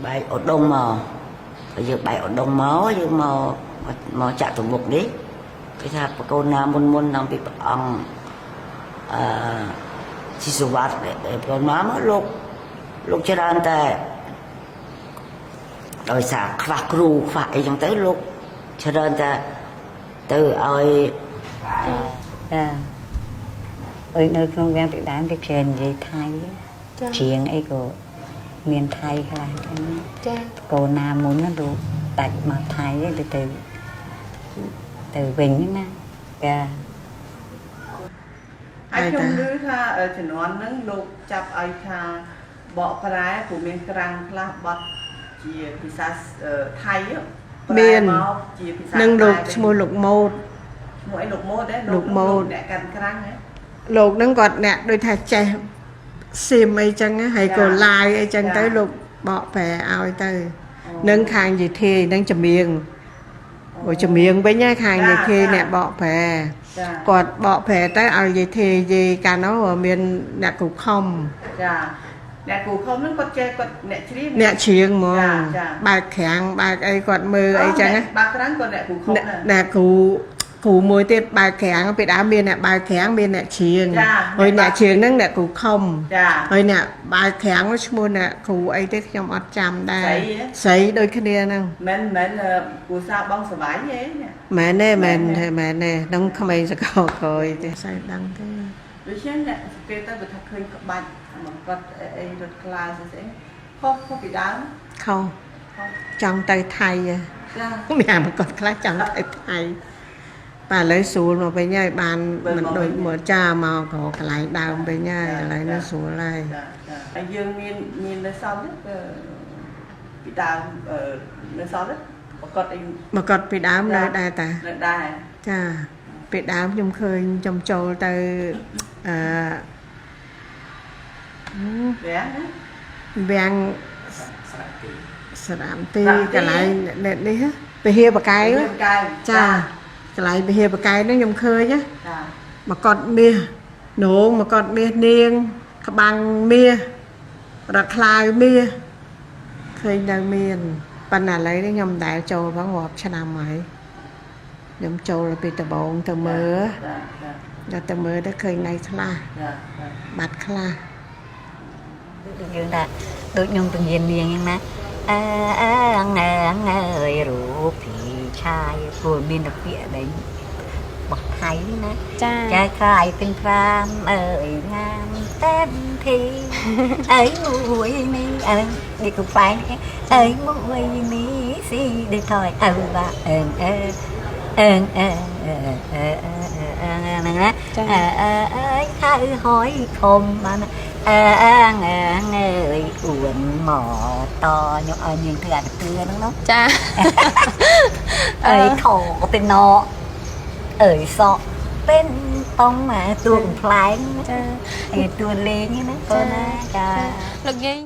បែកឧដុង្គមកហើយយើងបែកឧដុង្គមកយើងមកមកចាក់ទមុខនេះគេថាបកូនណាមុនមុនតាំងពីព្រះអង្គអឺស៊ីសុវត្ថិដែលកូនមកមកលោកលោកច្រើនតែដោយសារខ្វះគ្រូខ្វះអីចឹងទៅលោកច្រើនតែទៅឲ្យ ចាអើយនៅក្នុងវាំងពីដើមគេច្រើននិយាយថៃ ចា ច្រៀងអីក៏មានថៃខ្លះចឹង ចា កូនណាមុនណាលោកដាច់មកថៃទៅទៅទៅវិញណាចា ហើយខ្ញុំឮថាជំនាន់ហ្នឹងលោកចាប់ឲ្យថាបកប្រែព្រោះមានក្រាំងខ្លះបត់ជាភាសាថៃប្រែមកជាភាសា នឹងលោកឈ្មោះលោកម៉ូត ឈ្មោះអីលោកម៉ូតទេ លោកម៉ូត អ្នកកាន់ក្រាំងហ៎ លោកហ្នឹងគាត់អ្នកដូចថាចេះសៀមអីចឹងណាហើយក៏ឡាយអីចឹងទៅលោកបកប្រែឲ្យទៅនឹងខាងយាយធាយនឹងចម្រៀងអូចម្រៀងវិញណាខាងយាយធាយអ្នកបកប្រែ ចា គាត់បកប្រែទៅឲ្យយាយធាយយាយកាលនោះមានអ្នកគ្រូខំ ចាអ្នកគ្រូខំហ្នឹងគាត់ចេះគាត់អ្នកច្រៀង អ្នកច្រៀងហ្មង ចាចា បែកក្រាំងបែកអីគាត់មើលអីចឹងណា បើក្រាំងគាត់អ្នកគ្រូខំ អ្នក ណា អ្នកគ្រូគ្រូមួយទៀតបែកក្រាំងពេលដើមមានអ្នកបែកក្រាំងមានអ្នកច្រៀង ចា ហើយអ្នកច្រៀងហ្នឹងអ្នកគ្រូខំ ចា ហើយអ្នកបែកក្រាំងឈ្មោះអ្នកគ្រូអីទេខ្ញុំអត់ចាំដែរ ស្រីហ៎ ស្រីដូចគ្នាហ្នឹង មិនមិនគ្រូសាបងសវៃទេ មែនទេមែនទេមែនទេហ្នឹងក្មេងសកលក្រោយទេស្អីដឹងទេ ដូច្នេះអ្នកសង្កេតទៅបើថាឃើញក្បាច់មកគាត់អីរត់ខ្លាស្អីស្អីខុសខុសពីដើម ខុស ខុស ចង់ទៅថៃហ៎ ចា មានអាមកគាត់ខ្លះចង់ទៅថៃបាទឥឡូវស្រួលមកវិញហើយបានមិនដូចមកចាមកក៏កន្លែងដើមវិញហើយឥឡូវនេះស្រួលហើយ ចាចាហើយយើងមានមាននៅសល់ទេពីដើមនៅសល់ទេប្រកាសអី មកគាត់ពីដើមនៅដែរតា នៅដែរ ចាពីដើមខ្ញុំឃើញខ្ញុំចូលទៅអឺ វាណា វាំងស្រាមទីកន្លែងនេះហ៎ពហិបកែវ កែវ ចាកន្លែងពហិបកែវហ្នឹងខ្ញុំឃើញណា ចា មកកត់មាសនងមកកត់មាសនាង ក្បាំងមាសរត់ខ្លាវមាសឃើញនៅមានប៉ុន្តែឥឡូវនេះខ្ញុំមិនដែលចូលផងរាប់ឆ្នាំហើយខ្ញុំចូលពីដំបងទៅមើល ចាចា ដល់ទៅមើលទៅឃើញនៅខ្លះ ចាចា បាត់ខ្លះ ដូចយើងថាដូចខ្ញុំពង្រៀននាងហ្នឹងណាអើអើអើអើយរូបភីឆាយព្រោះមានតែពាក្យដែលបោះថៃណា ចា ចាខ្លាយពេញប្រាមអើយងាមតែនធីអើយមួយនេះអើនេះក៏ផ្លែងអើយមួយនេះស៊ីដូចថយអើបាអើអើអើអើអើអើហ្នឹងណាអើអើអើយហៅហយខំបានអើអើអើអើយអួនមកតខ្ញុំឲ្យនាងធ្វើអាទឿហ្នឹងនោះ ចា អើយខเป็นណអើយសក់เป็นតង់តួកំ pl ែង ចា ឯតួលេងណាកូនណាចា លោកយាយ